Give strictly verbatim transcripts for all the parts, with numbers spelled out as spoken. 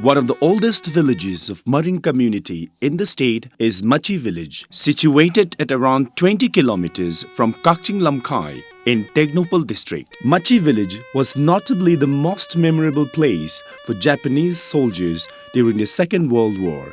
One of the oldest villages of Maring community in the state is Machi village, situated at around twenty kilometers from Kakching Lamkai in Tengnoupal district. Machi village was notably the most memorable place for Japanese soldiers during the Second World War.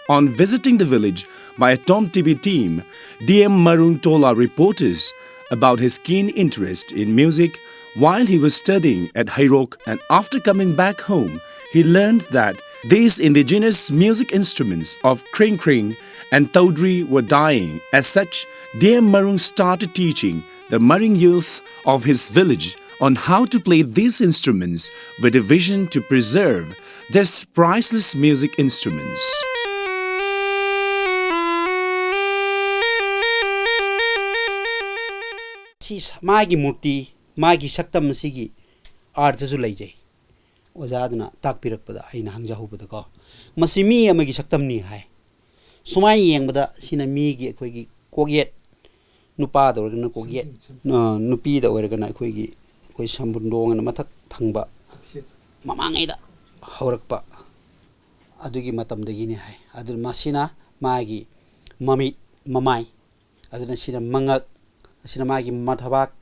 On visiting the village by a Tom T V team, D M Marung told our reporters about his keen interest in music while he was studying at Hairok, and after coming back home, he learned that these indigenous music instruments of kring kring and tawdri were dying. As such, D M Marung started teaching the Maring youth of his village on how to play these instruments with a vision to preserve these priceless music instruments. ꯁꯤ ꯃꯥꯒꯤ ꯃꯨꯔꯇꯤ, ꯃꯥꯒꯤ ꯁꯛꯇꯝ ꯑꯁꯤꯒꯤ ꯑꯥꯔꯊꯁꯨ ꯂꯩꯖꯩ꯫ ꯑꯣꯖꯥꯗꯨꯅ ꯇꯥꯛꯄꯤꯔꯛꯄꯗ ꯑꯩꯅ ꯍꯪꯖꯍꯧꯕꯗꯀꯣ, ꯃꯁꯤ ꯃꯤ ꯑꯃꯒꯤ ꯁꯛꯇꯝꯅꯤ ꯍꯥꯏ꯫ ꯁꯨꯃꯥꯏꯅ ꯌꯦꯡꯕꯗ ꯁꯤꯅ ꯃꯤꯒꯤ, ꯑꯩꯈꯣꯏꯒꯤ ꯀꯣꯛꯌꯦꯠ, ꯅꯨꯄꯥꯗ ꯑꯣꯏꯔꯒꯅ ꯀꯣꯛꯌꯦꯠ, ꯑ, ꯅꯨꯄꯤꯗ ꯑꯣꯏꯔꯒꯅ ꯑꯩꯈꯣꯏꯒꯤ, ꯑꯩꯈꯣꯏ ꯁꯝꯕꯨꯟꯗꯣꯡ ꯑꯅ ꯃꯊꯛ ꯊꯪꯕ ꯃꯃꯥꯡꯉꯩꯗ ꯍꯧꯔꯛꯄ ꯑꯗꯨꯒꯤ ꯃꯇꯝꯗꯒꯤꯅꯤ ꯍꯥꯏ꯫ ꯑꯗꯨ ꯃꯁꯤꯅ ꯃꯥꯒꯤ ꯃꯃꯤꯠ, ꯃꯃꯥꯏ, ꯑꯗꯨꯅ ꯁꯤꯅ ꯃꯉꯛ, ꯑꯁꯤꯅ ꯃꯥꯒꯤ ꯃꯊꯕꯥꯛ,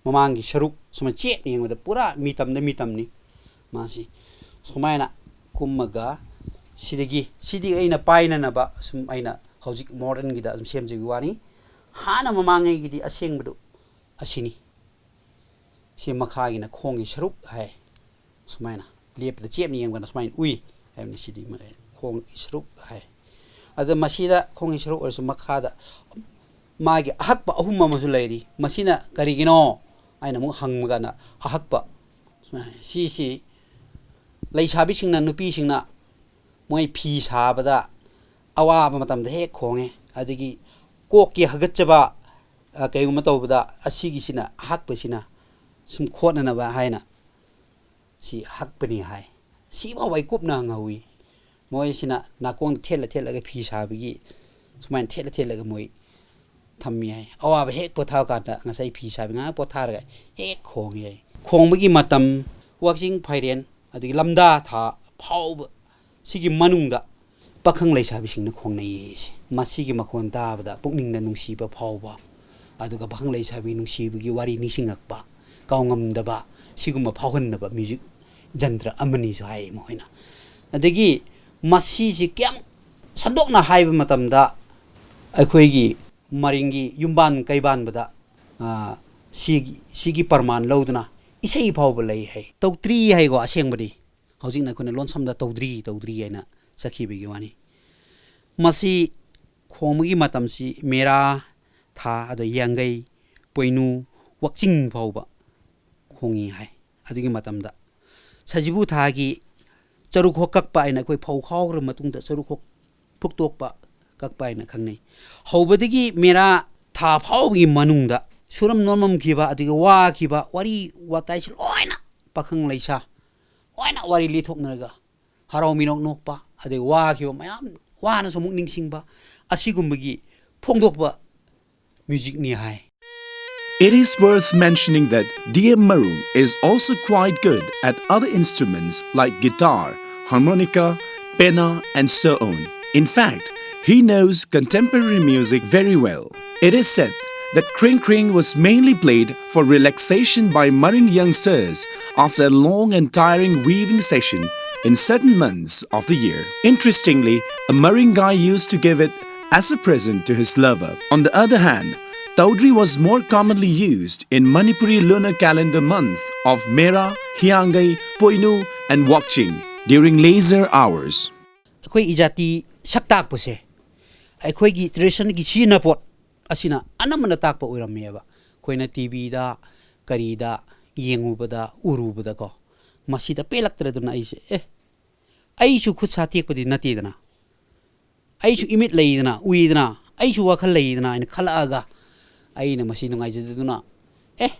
ꯃꯃꯥꯡꯒꯤ ꯁꯔꯨꯛ, ꯁꯨꯃꯥꯏꯅ ꯆꯦꯞꯅ ꯌꯦꯡꯕꯗ ꯄꯨꯔꯥ ꯃꯤꯇꯝꯗ ꯃꯤꯇꯝꯅꯤ ꯃꯥꯁꯤ꯫ ꯁꯨꯃꯥꯏꯅ ꯀꯨꯝꯃꯒ ꯁꯤꯗꯒꯤ, ꯁꯤꯗꯤ ꯑꯩꯅ ꯄꯥꯏꯅꯅꯕ ꯁꯨꯝ ꯑꯩꯅ ꯍꯧꯖꯤꯛ ꯃꯣꯗꯔꯟꯒꯤꯗ ꯑꯗꯨꯝ ꯁꯦꯝꯖꯕꯒꯤ ꯋꯥꯅꯤ꯫ ꯍꯥꯟꯅ ꯃꯃꯥꯡꯉꯩꯒꯤꯗꯤ ꯑꯁꯦꯡꯕꯗꯨ ꯑꯁꯤꯅꯤ꯫ ꯁꯤ ꯃꯈꯥꯒꯤꯅ ꯈꯣꯡꯒꯤ ꯁꯔꯨꯛ ꯍꯥꯏ꯫ ꯁꯨꯃꯥꯏꯅ ꯂꯦꯞꯄꯗ ꯆꯦꯞꯅ ꯌꯦꯡꯕꯅ ꯁꯨꯃꯥꯏꯅ ꯎꯏ ꯍꯥꯏꯕꯅꯤ꯫ ꯁꯤꯗꯤ ꯃ-, ꯈꯣꯡꯒꯤ ꯁꯔꯨꯛ ꯍꯥꯏ꯫ ꯑꯗ ꯃꯁꯤꯗ ꯈꯣꯡꯒꯤ ꯁꯔꯨꯛ ꯑꯣꯏꯔꯁꯨ ꯃꯈꯥꯗ ꯃꯥꯒꯤ ꯑꯍꯛꯄ ꯑꯍꯨꯝ ꯑꯃꯁꯨ ꯂꯩꯔꯤ꯫ ꯃꯁꯤꯅ ꯀꯔꯤꯒꯤꯅꯣ ꯍꯥꯏꯅ ꯑꯃꯨꯛ ꯍꯪꯕ ꯀꯥꯟꯗ ꯑꯍꯛꯄ ꯁꯨꯃꯥꯏꯅ ꯍꯥꯏ꯫ ꯁꯤꯁꯤ ꯂꯩꯁꯥꯕꯤꯁꯤꯡꯅ, ꯅꯨꯄꯤꯁꯤꯡꯅ ꯃꯣꯏ ꯐꯤ ꯁꯥꯕꯗ ꯑꯋꯥꯕ ꯃꯇꯝꯗ ꯍꯦꯛ ꯈꯣꯡꯉꯦ꯫ ꯑꯗꯒꯤ ꯀꯣꯛꯀꯤ ꯍꯥꯒꯠꯆꯕ, ꯑ, ꯀꯩꯒꯨꯝꯕ ꯇꯧꯕꯗ ꯑꯁꯤꯒꯤꯁꯤꯅ, ꯑꯍꯛꯄꯁꯤꯅ ꯁꯨꯝ ꯈꯣꯠꯅꯅꯕ ꯍꯥꯏꯅ ꯁꯤ ꯍꯛꯄꯅꯤ ꯍꯥꯏ꯫ ꯁꯤꯐꯥꯎ ꯑꯩ ꯀꯨꯞꯅ ꯍꯪꯍꯧꯋꯤ꯫ ꯃꯣꯏꯁꯤꯅ ꯅꯥꯀꯣꯡꯗ ꯊꯦꯠꯂ ꯊꯦꯠꯂꯒ ꯐꯤ ꯁꯥꯕꯒꯤ ꯁꯨꯃꯥꯏꯅ ꯊꯦꯠꯂ ꯊꯦꯠꯂꯒ ꯃꯣꯏ ꯊꯝꯃꯤ ꯍꯥꯏ꯫ ꯑꯋꯥꯕ ꯍꯦꯛ ꯄꯣꯊꯥꯕ ꯀꯥꯟꯗ ꯉꯁꯥꯏ ꯐꯤ ꯁꯥꯕ ꯉꯥꯏꯍꯥꯛ ꯄꯣꯊꯥꯔꯒ ꯍꯦꯛ ꯈꯣꯡꯉꯤ ꯍꯥꯏ꯫ ꯈꯣꯡꯕꯒꯤ ꯃꯇꯝ ꯋꯥꯛꯆꯤꯡ ꯐꯥꯏꯔꯦꯟ ꯑꯗꯒꯤ ꯂꯝꯗꯥ ꯊꯥ ꯐꯥꯎꯕ ꯁꯤꯒꯤ ꯃꯅꯨꯡꯗ ꯄꯥꯈꯪ ꯂꯩꯁꯥꯕꯤꯁꯤꯡꯅ ꯈꯣꯡꯅꯩꯌꯦ ꯁꯤ꯫ ꯃꯁꯤꯒꯤ ꯃꯈꯣꯟ ꯇꯥꯕꯗ ꯄꯨꯛꯅꯤꯡꯗ ꯅꯨꯡꯁꯤꯕ ꯐꯥꯎꯕ, ꯑꯗꯨꯒ ꯄꯥꯈꯪ ꯂꯩꯁꯥꯕꯤ ꯅꯨꯡꯁꯤꯕꯒꯤ ꯋꯥꯔꯤ ꯅꯤꯡꯁꯤꯡꯉꯛꯄ, ꯀꯥꯎꯉꯝꯗꯕ, ꯁꯤꯒꯨꯝꯕ ꯐꯥꯎꯍꯟꯅꯕ ꯃ꯭ꯌꯨꯖꯤꯛ ꯖꯟꯇ꯭ꯔ ꯑꯃꯅꯤꯁꯨ ꯍꯥꯏ ꯃꯈꯣꯏꯅ꯫ ꯑꯗꯒꯤ ꯃꯁꯤꯁꯤ ꯀꯌꯥꯝ ꯁꯟꯗꯣꯛꯅ ꯍꯥꯏꯕ ꯃꯇꯝꯗ, ꯑꯩꯈꯣꯏꯒꯤ ꯃꯔꯤꯡꯒꯤ ꯌꯨꯝꯕꯥꯟ ꯀꯩꯕꯥꯟꯕꯗ, ꯑ, ꯁꯤꯒꯤ, ꯁꯤꯒꯤ ꯄ꯭ꯔꯃꯥꯟ ꯂꯧꯗꯨꯅ ꯏꯁꯩ ꯐꯥꯎꯕ ꯂꯩ ꯍꯥꯏ꯫ ꯇꯧꯗ꯭ꯔꯤ ꯍꯥꯏꯀꯣ, ꯑꯁꯦꯡꯕꯗꯤ ꯍꯧꯖꯤꯛꯅ ꯑꯩꯈꯣꯏꯅ ꯂꯣꯟꯁꯝꯗ ꯇꯧꯗ꯭ꯔꯤ, ꯇꯧꯗ꯭ꯔꯤ ꯍꯥꯏꯅ ꯆꯠꯈꯤꯕꯒꯤ ꯋꯥꯅꯤ꯫ ꯃꯁꯤ ꯈꯣꯡꯕꯒꯤ ꯃꯇꯝꯁꯤ ꯃꯦꯔꯥ, ꯊꯥ, ꯑꯗ ꯌꯥꯡꯒꯩ, ꯄꯣꯏꯅꯨ, ꯋꯥꯛꯆꯤꯡ ꯐꯥꯎꯕ ꯈꯣꯡꯉꯤ ꯍꯥꯏ꯫ ꯑꯗꯨꯒꯤ ꯃꯇꯝꯗ ꯁꯖꯤꯕꯨ ꯊꯥꯒꯤ ꯆꯔꯨꯈꯣꯛ ꯀꯛꯄ ꯍꯥꯏꯅ, ꯑꯩꯈꯣꯏ ꯐꯧ ꯈꯥꯎꯈ꯭ꯔ ꯃꯇꯨꯡꯗ ꯆꯔꯨꯈꯣꯛ ꯐꯨꯛꯇꯣꯛꯄ, ꯀꯛꯄ ꯍꯥꯏꯅ ꯈꯪꯅꯩ꯫ ꯍꯧꯕꯗꯒꯤ ꯃꯦꯔꯥ ꯊꯥ ꯐꯥꯎꯕꯒꯤ ꯃꯅꯨꯡꯗ ꯁꯨꯔꯝ ꯅꯣꯝꯂꯝꯈꯤꯕ, ꯑꯗꯒꯤ ꯋꯥꯈꯤꯕ ꯋꯥꯔꯤ ꯋꯥꯇꯥꯏꯁꯤ ꯂꯣꯏꯅ ꯄꯥꯈꯪ ꯂꯩꯁꯥ ꯂꯣꯏꯅ ꯋꯥꯔꯤ ꯂꯤꯊꯣꯛꯅꯔꯒ ꯍꯔꯥꯎ ꯃꯤꯅꯣꯛ ꯅꯣꯛꯄ, ꯑꯗꯩ ꯋꯥꯈꯤꯕ ꯃꯌꯥꯝ, ꯋꯥꯅꯁꯨ ꯑꯃꯨꯛ ꯅꯤꯡꯁꯤꯡꯕ, ꯑꯁꯤꯒꯨꯝꯕꯒꯤ ꯐꯣꯡꯗꯣꯛꯄ ꯃ꯭ꯌꯨꯖꯤꯛꯅꯤ ꯍꯥꯏ꯫ It is worth mentioning that D M Marung is also quite good at other instruments like guitar, harmonica, pena, and so on. In fact, he knows contemporary music very well. It is said that Kring Kring was mainly played for relaxation by Marung youngsters after a long and tiring weaving session in certain months of the year. Interestingly, a Marung guy used to give it as a present to his lover. On the other hand, Tawdri was more commonly used in Manipuri lunar calendar month of Mera, Hiangai, Poinu, and Wakching during leisure hours. ꯑꯩꯈꯣꯏ ꯏꯖꯥꯇꯤ ꯁꯛ ꯇꯥꯛꯄꯁꯦ, ꯑꯩꯈꯣꯏꯒꯤ ꯇ꯭ꯔꯦꯗꯤꯁꯟꯒꯤ ꯁꯤꯖꯤꯟꯅꯄꯣꯠ ꯑꯁꯤꯅ ꯑꯅꯝꯕꯅ ꯇꯥꯛꯄ ꯑꯣꯏꯔꯝꯃꯦꯕ꯫ ꯑꯩꯈꯣꯏꯅ T ꯚꯤꯗ, ꯀꯔꯤꯗ ꯌꯦꯡꯉꯨꯕꯗ, ꯎꯔꯨꯕꯗꯀꯣ, ꯃꯁꯤꯗ ꯄꯦꯜꯂꯛꯇ꯭ꯔꯗꯅ ꯑꯩꯁꯦ, ꯑꯦ, ꯑꯩꯁꯨ ꯈꯨꯠ ꯁꯥ ꯇꯦꯛꯄꯗꯤ ꯅꯠꯇꯦꯗꯅ, ꯑꯩꯁꯨ ꯏꯃꯤꯠ ꯂꯩꯗꯅ, ꯎꯏꯗꯅ, ꯑꯩꯁꯨ ꯋꯥꯈꯜ ꯂꯩꯗꯅ ꯍꯥꯏꯅ ꯈꯜꯂꯛꯑꯒ, ꯑꯩꯅ ꯃꯁꯤ ꯅꯨꯡꯉꯥꯏꯖꯗꯗꯨꯅ, ꯑꯦ,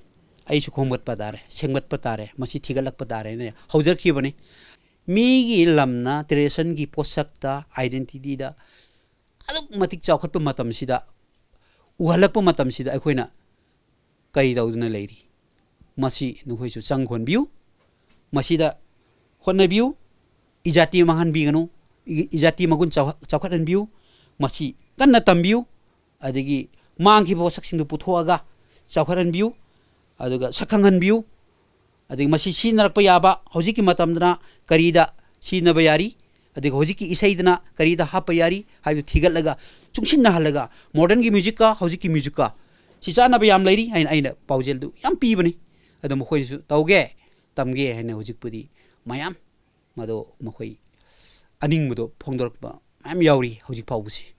ꯑꯩꯁꯨ ꯈꯣꯝꯒꯠꯄ ꯇꯥꯔꯦ, ꯁꯦꯝꯒꯠꯄ ꯇꯥꯔꯦ, ꯃꯁꯤ ꯊꯤꯒꯠꯂꯛꯄ ꯇꯥꯔꯦꯅ ꯍꯧꯖꯔꯛꯈꯤꯕꯅꯤ꯫ ꯃꯤꯒꯤ ꯂꯝꯅ ꯇ꯭ꯔꯦꯗꯤꯁꯟꯒꯤ ꯄꯣꯠꯁꯛꯇ, ꯑꯥꯏꯗꯦꯟꯇꯤꯇꯤꯗ ꯑꯗꯨꯛ ꯃꯇꯤꯛ ꯆꯥꯎꯈꯠꯄ ꯃꯇꯝꯁꯤꯗ, ꯎꯍꯜꯂꯛꯄ ꯃꯇꯝꯁꯤꯗ ꯑꯩꯈꯣꯏꯅ ꯀꯔꯤ ꯇꯧꯗꯨꯅ ꯂꯩꯔꯤ? ꯃꯁꯤ ꯅꯈꯣꯏꯁꯨ ꯆꯪ ꯍꯣꯟꯕꯤꯌꯨ, ꯃꯁꯤꯗ ꯍꯣꯠꯅꯕꯤꯌꯨ꯫ ꯏꯖꯥꯇꯤ ꯃꯥꯡꯍꯟꯕꯤꯒꯅꯨ꯫ ꯏ- ꯏꯖꯥꯇꯤ ꯃꯒꯨꯟ ꯆꯥꯎꯈꯠ- ꯆꯥꯎꯈꯠꯍꯟꯕꯤꯌꯨ꯫ ꯃꯁꯤ ꯀꯟꯅ ꯇꯝꯕꯤꯌꯨ꯫ ꯑꯗꯒꯤ ꯃꯥꯡꯈꯤꯕ ꯄꯣꯠꯁꯛꯁꯤꯡꯗꯨ ꯄꯨꯊꯣꯛꯑꯒ ꯆꯥꯎꯈꯠꯍꯟꯕꯤꯌꯨ꯫ ꯑꯗꯨꯒ ꯁꯛ ꯈꯪꯍꯟꯕꯤꯌꯨ꯫ ꯑꯗꯒꯤ ꯃꯁꯤ ꯁꯤꯖꯤꯟꯅꯔꯛꯄ ꯌꯥꯕ ꯍꯧꯖꯤꯛꯀꯤ ꯃꯇꯝꯗꯅ ꯀꯔꯤꯗ ꯁꯤꯖꯤꯟꯅꯕ ꯌꯥꯔꯤ, ꯑꯗꯒꯤ ꯍꯧꯖꯤꯛꯀꯤ ꯏꯁꯩꯗꯅ ꯀꯔꯤꯗ ꯍꯥꯞꯄ ꯌꯥꯔꯤ ꯍꯥꯏꯕꯗꯨ ꯊꯤꯒꯠꯂꯒ, ꯆꯨꯡꯁꯤꯟꯅꯍꯜꯂꯒ, ꯃꯣꯗꯔꯟꯒꯤ ꯃ꯭ꯌꯨꯖꯤꯛꯀ ꯍꯧꯖꯤꯛꯀꯤ ꯃ꯭ꯌꯨꯖꯤꯛꯀ ꯁꯤ ꯆꯥꯟꯅꯕ ꯌꯥꯝ ꯂꯩꯔꯤ ꯍꯥꯏꯅ ꯑꯩꯅ ꯄꯥꯎꯖꯦꯜꯗꯨ ꯌꯥꯝ ꯄꯤꯕꯅꯤ꯫ ꯑꯗꯣ ꯃꯈꯣꯏꯅꯁꯨ ꯇꯧꯒꯦ, ꯇꯝꯒꯦ ꯍꯥꯏꯅ ꯍꯧꯖꯤꯛꯄꯨꯗꯤ ꯃꯌꯥꯝ ꯃꯗꯣ ꯃꯈꯣꯏ ꯑꯅꯤꯡꯕꯗꯣ ꯐꯣꯡꯗꯣꯔꯛꯄ ꯃꯌꯥꯝ ꯌꯥꯎꯔꯤ ꯍꯧꯖꯤꯛ ꯐꯥꯎꯕꯁꯤ꯫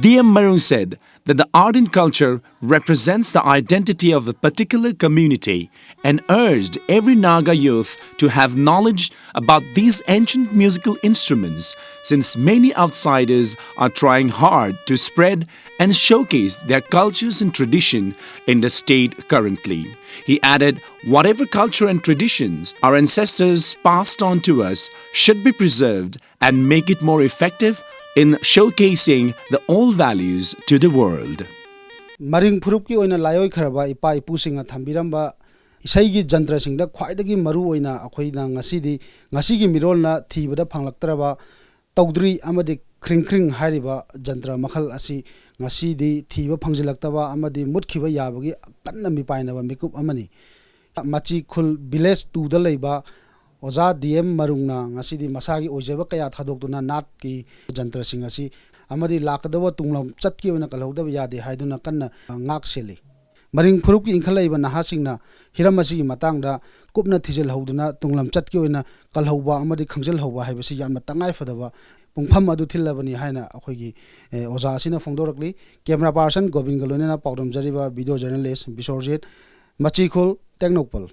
D M Marung said that the art and culture represents the identity of a particular community and urged every Naga youth to have knowledge about these ancient musical instruments, since many outsiders are trying hard to spread and showcase their cultures and tradition in the state currently. He added, whatever culture and traditions our ancestors passed on to us should be preserved and make it more effective in showcasing the old values to the world. ꯃꯔꯤꯡ ꯐꯨꯔꯨꯞꯀꯤ ꯑꯣꯏꯅ ꯂꯥꯏꯑꯣꯏꯈ꯭ꯔꯕ ꯏꯄꯥ ꯏꯄꯨꯁꯤꯡꯅ ꯊꯝꯕꯤꯔꯝꯕ ꯏꯁꯩꯒꯤ ꯖꯟꯇ꯭ꯔꯁꯤꯡꯗ ꯈ꯭ꯋꯥꯏꯗꯒꯤ ꯃꯔꯨ ꯑꯣꯏꯅ ꯑꯩꯈꯣꯏꯅ ꯉꯁꯤꯗꯤ, ꯉꯁꯤꯒꯤ ꯃꯤꯔꯣꯜꯅ ꯊꯤꯕꯗ ꯐꯪꯂꯛꯇ꯭ꯔꯕ ꯇꯧꯗ꯭ꯔꯤ ꯑꯃꯗꯤ ꯈ꯭ꯔꯤꯡ ꯈ꯭ꯔꯤꯡ ꯍꯥꯏꯔꯤꯕ ꯖꯟꯇ꯭ꯔ ꯃꯈꯜ ꯑꯁꯤ ꯉꯁꯤꯗꯤ ꯊꯤꯕ ꯐꯪꯖꯤꯜꯂꯛꯇꯕ ꯑꯃꯗꯤ ꯃꯨꯠꯈꯤꯕ ꯌꯥꯕꯒꯤ ꯀꯟꯅ ꯃꯤꯄꯥꯏꯅꯕ ꯃꯤꯀꯨꯞ ꯑꯃꯅꯤ꯫ ꯃꯆꯤ ꯈꯨꯜ ꯚꯤꯂꯦꯖ ꯇꯨꯗ ꯂꯩꯕ ꯑꯣꯖꯥ ꯗꯤ ꯑꯦꯝ ꯃꯔꯨꯡꯅ ꯉꯁꯤꯗꯤ ꯃꯁꯥꯒꯤ ꯑꯣꯏꯖꯕ ꯀꯌꯥ ꯊꯥꯗꯣꯛꯇꯨꯅ ꯅꯥꯠꯀꯤ ꯖꯟꯇ꯭ꯔꯁꯤꯡ ꯑꯁꯤ ꯑꯃꯗꯤ ꯂꯥꯛꯀꯗꯕ ꯇꯨꯡꯂꯝꯆꯠꯀꯤ ꯑꯣꯏꯅ ꯀꯜꯍꯧꯗꯕ ꯌꯥꯗꯦ ꯍꯥꯏꯗꯨꯅ ꯀꯟꯅ ꯉꯥꯛ ꯁꯦꯜꯂꯤ꯫ ꯃꯔꯤꯡ ꯐꯨꯔꯨꯞꯀꯤ ꯏꯟꯈꯠꯂꯛꯏꯕ ꯅꯍꯥꯁꯤꯡꯅ ꯍꯤꯔꯝ ꯑꯁꯤꯒꯤ ꯃꯇꯥꯡꯗ ꯀꯨꯞꯅ ꯊꯤꯖꯤꯜꯍꯧꯗꯨꯅ ꯇꯨꯡꯂꯝꯆꯠꯀꯤ ꯑꯣꯏꯅ ꯀꯜꯍꯧꯕ ꯑꯃꯗꯤ ꯈꯪꯖꯤꯜꯍꯧꯕ ꯍꯥꯏꯕꯁꯤ ꯌꯥꯝꯅ ꯇꯉꯥꯏꯐꯗꯕ ꯄꯨꯡꯐꯝ ꯑꯗꯨ ꯊꯤꯜꯂꯕꯅꯤ ꯍꯥꯏꯅ ꯑꯩꯈꯣꯏꯒꯤ, ꯑꯦ, ꯑꯣꯖꯥ ꯑꯁꯤꯅ ꯐꯣꯡꯗꯣꯔꯛꯂꯤ꯫ ꯀꯦꯃꯦꯔꯥ ꯄꯥꯔꯁꯟ ꯒꯣꯕꯤꯟꯒ ꯂꯣꯏꯅꯅ ꯄꯥꯎꯗꯝꯖꯔꯤꯕ ꯚꯤꯗꯤꯑꯣ ꯖꯔꯅꯦꯂꯤꯁ ꯕꯤꯁꯣꯔꯖꯤꯠ, ꯃꯆꯤꯈꯨꯜ, ꯇꯦꯡꯅꯧꯄꯜ꯫